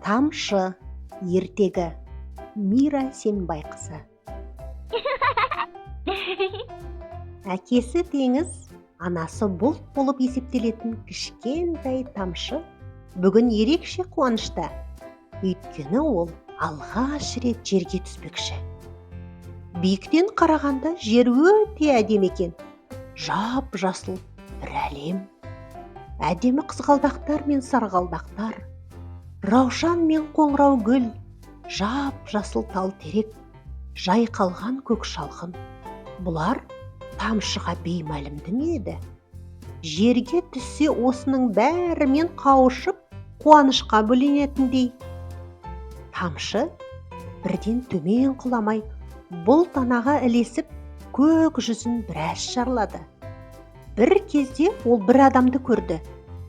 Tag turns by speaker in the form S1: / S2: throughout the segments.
S1: Тамшы ертегі. Мира Сембайқызы. Әкесі теңіз, анасы бұлт болып есептелетін кішкентай Тамшы бүгін ерекше қуанышта. Өйткені ол алғаш рет жерге түспекші. Биіктен қарағанда жер өте әдемі екен. Жап жасыл бір әлем. Әдемі қызғалдақтар мен сарғалдақтар, раушан мен қоңырау гүл, жап жасыл тал терек, жайқалған көк шалғын. Бұлар Тамшыға беймәлім дүние еді. Жерге түссе, осының бәрімен қауышып, қуанышқа бөленетіндей. Тамшы бірден төмен құламай, бұлт анаға ілесіп, көк жүзін біраз шарлады. Бір кезде ол бір адамды көрді.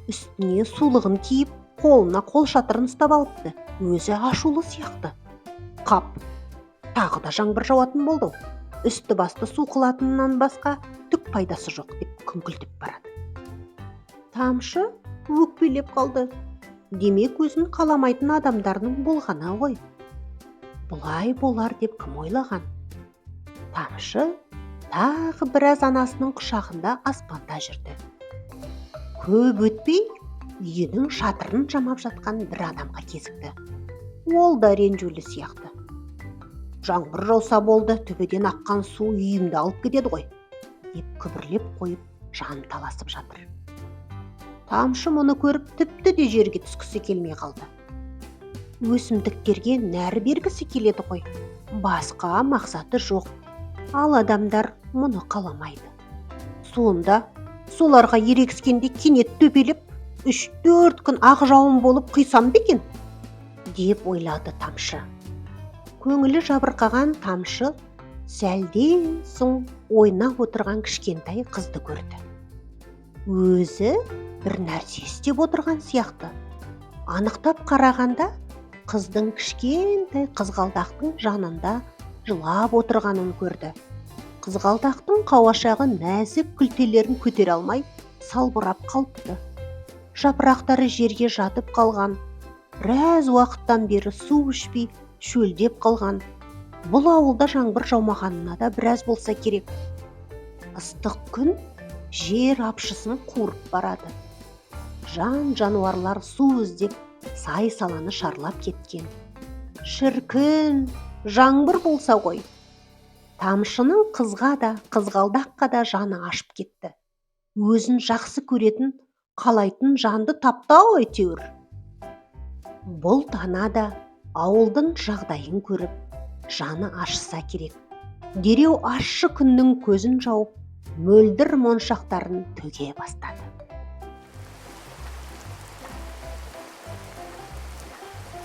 S1: Үстіне сулығын киіп, қолына қолшатырын ұстап алыпты. Өзі ашулы сияқты. Қап, тағы да жаңбыр жауатын болды. Үсті басты су қылатыннан басқа түк пайдасы жоқ, деп күңкілдеп барады. Тамшы өкпелеп қалды. Демек, өзін қаламайтын адамдарының болғаны ғой. Бұлай болар деп кім ойлаған? Тамшы тағы біраз анасының құшағында аспанда жүрді. Көп өтпей үйінің шатырын жамап жатқан бір адамға кезікті. Ол да ренжулі сияқты. Жаңбыр жауса болды, төбеден аққан су үйімді алып кетеді ғой, деп күбірлеп қойып, жан таласып жатыр. Тамшы мұны көріп, тіпті де жерге түскісі келмей қалды. Өсімдіктерге нәр бергісі келеді ғой, басқа мақсаты жоқ. Ал адамдар мұны қаламайды. Сонда соларға ерегіскенде кенет төпелеп, 3-4 күн ақ жауын болып құйсам ба екен, деп ойлады Тамшы. Көңілі жабырқаған Тамшы сәлден соң ойнап отырған кішкентай қызды көрді. Өзі бір нәрсе істеп отырған сияқты. Анықтап қарағанда, қыздың кішкентай қызғалдақтың жанында жылап отырғанын көрді. Қызғалдақтың қауашағы нәзік күлтелерін көтере алмай салбырап қалыпты. Жапырақтары жерге жатып қалған. Біраз уақыттан бері су ішпей шөлдеп қалған. Бұл ауылда жаңбыр жаумағанына да біраз болса керек. Ыстық күн жер апшысын қуырып барады. Жан жануарлар су іздеп сай саланы шарлап кеткен. Шіркін, жаңбыр болса ғой. Тамшының қызға да, қызғалдаққа да жаны ашып кетті. Өзін жақсы көретін, қалайтын жанды тапты-ау әйтеуір. Бұлт ана да ауылдың жағдайын көріп, жаны ашыса керек. Дереу ащы күннің көзін жауып, мөлдір моншақтарын төге бастады.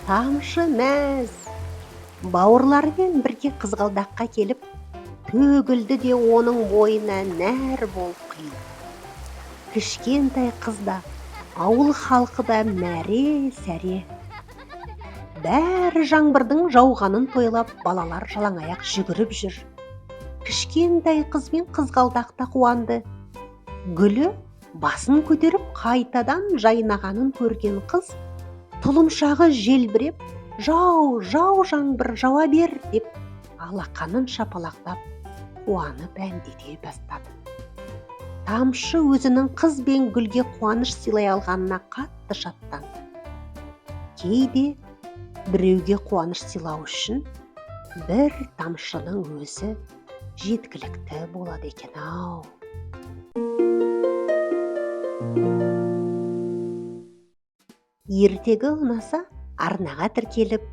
S1: Тамшы мәз. Бауырларымен бірге қызғалдаққа келіп, төгілді де оның бойына нәр болып құйылды. Кішкентай қыз да, ауыл халқы да мәре-сәре. Бәрі жаңбырдың жауғанын тойлап, балалар жалаңаяқ жүгіріп жүр. Кішкентай қыз бен қызғалдақ та қуанды. Гүлі басын көтеріп қайтадан жайнағанын көрген қыз тұлымшағы желбіреп, жау, жау жаңбыр жауа бер, деп алақанын шапалақтап, қуанып әндете бастады. Тамшы өзінің қыз бен гүлге қуаныш сыйлай алғанына қатты шаттанды. Кейде біреуге қуаныш сыйлау үшін бір тамшының өзі жеткілікті болады екен-ау. Ертегі ұнаса, арнаға тіркеліп,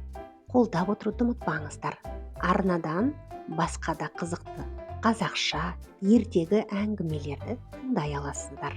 S1: қолдап отыруды ұмытпаңыздар. Арнадан басқа да қызықты қазақша ертегі әңгімелерді тыңдай аласыздар.